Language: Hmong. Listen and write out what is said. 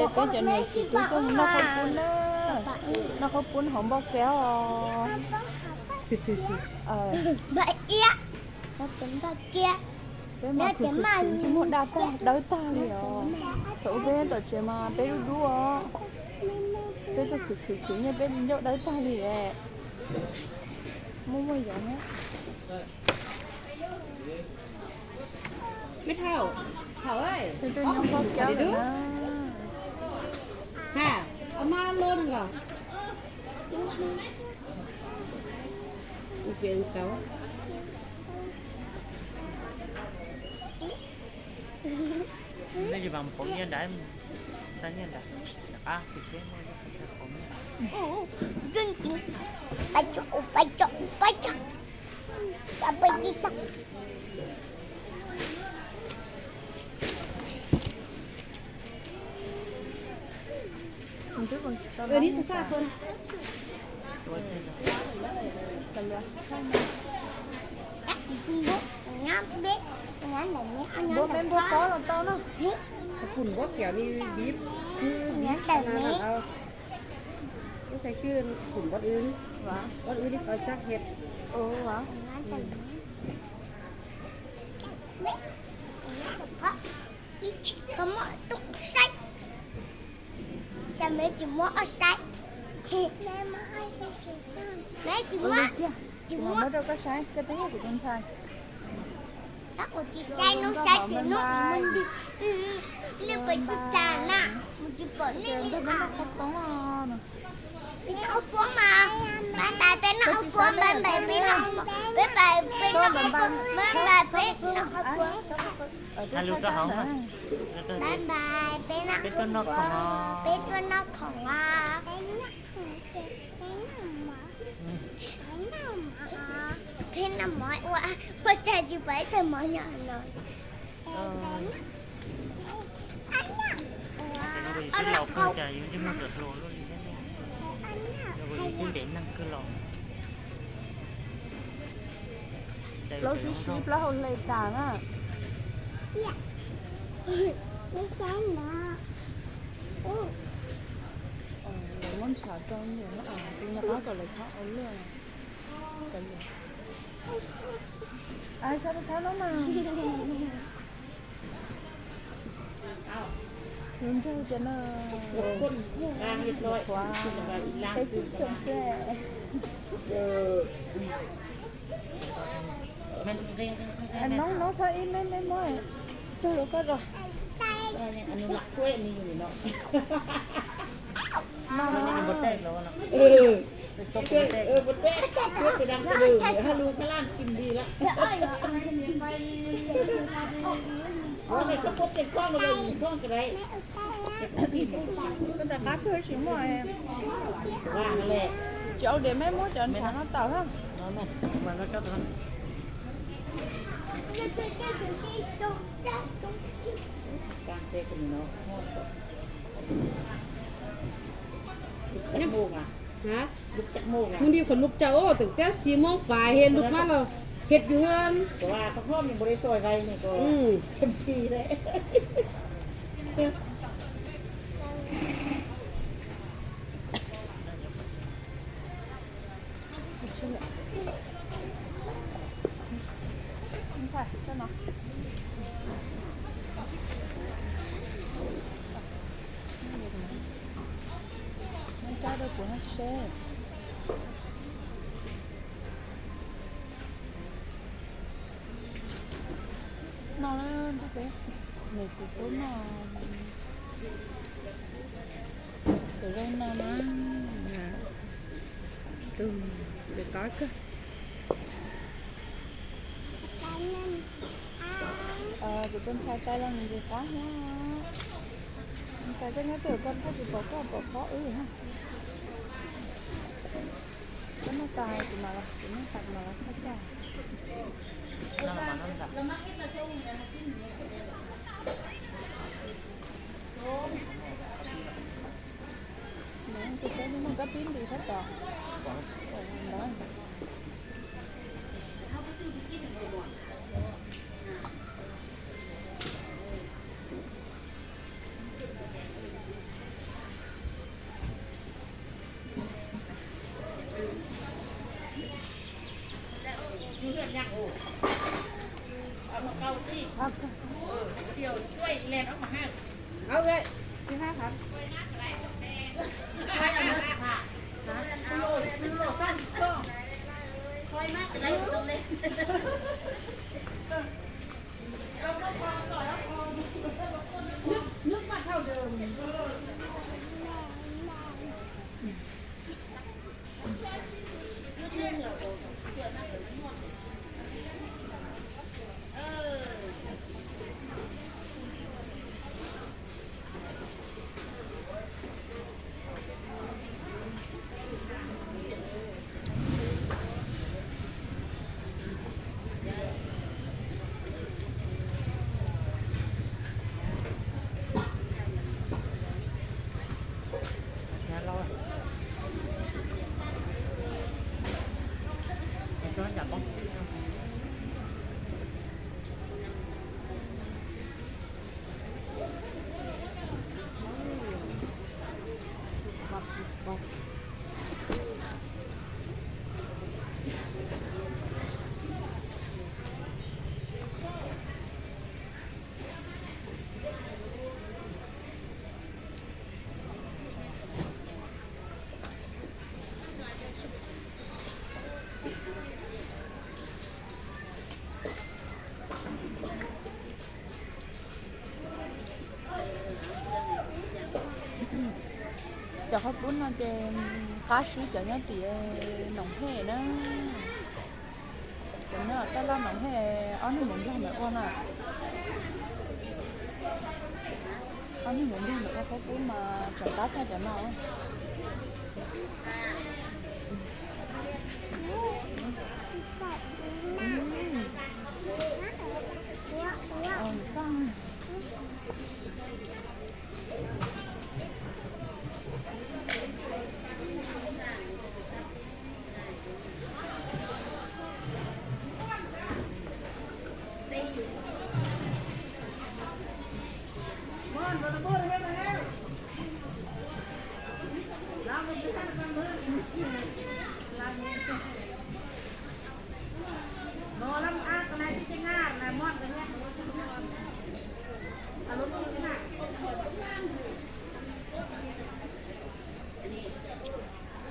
Peb cov niam txiv tub tuaj mus noj qhaub poob na, noj qhaub poob hauv npoj kiab os. Peb mas khwv khwv khwv ntsej muag dawb tag li os. Thaum ub peb tom tsev mas peb dub dub os. Peb tuaj khwv khwv khwv nyiaj peb ncauj dawb tag li. Muaj muaj yov na. Peb thaum, thaum, peb tuaj nyob npoj kiab lawm na. Nej pom nyiaj nrad, xa nyiaj nrad, rov qab tus seb muaj ib lub qhov nyiaj. Npuab peb npuab pob los tau na. Phum npuab kiav ni vib, vib. Lub sai kwj phum npuab wb, npuab wb tib qho tsab phem. Xyov me tsis muab ob saib. Me tsis muab, tsis muab rau koj saib, koj twb yog kuv tus ntxhais. Tab ua tsis saib hnub saib tsis hnub mus li. Nej pom tsis tas na, mus tsis pom nej li. Peb noj qhaub poob mas, bye bye, peb noj qhaub poob, bye bye, peb noj, bye bye, peb noj qhaub poob, bye bye, peb noj qhaub poob. Bye bye, peb noj qhaub poob, peb tuaj noj khoom os. Peb noj mov ua, ua cas tsis pom ib tug mov nyob no. Twb laus kawg cas yus ntsej muag txawm hluas luaj li thiab ne. Yus twb ntev neeg kawg los. Plaub sib sib plaub hau hle tas na. Lawv muab ntshav rau niam no, tus no qab kom lawv thab ua luaj. Thab no mas. Lub ntsej cov no, qhuav peb tug xyoo xwb. Noob noob txhob ib, neb neb muab rau koj los. Koj tais qab kawg tsis muaj. Cov diam meb muab cov ntshav no tawm na. Hnub no qhov lub caum ob teem tab sis mob pas he lub qab los het yus hwb. Muab rab rau kuv seb. No na, nws tsis tub no. Tus zoo no na, tus ntxim qab kawg. Kuv tus ntxhais tais los nws ntxim qab thiab. Ntxhais koj nyob twg koj thiaj tsis pom koj pom pob wb na. Koj noj tas kuv mam los, kuv noj tas kuv mam los thaj koj. Tus peb muaj kab pib nti sab tod. Cov qhaub poob no ces qab swb cov nyob tim Noom Hej na. Cov nyob Tab Laj Noom Hej, ob niag mus nrog ntawm ua na. Ob niag mus nrog ntawm ua qhaub poob mas tseem qab tshaj cov no.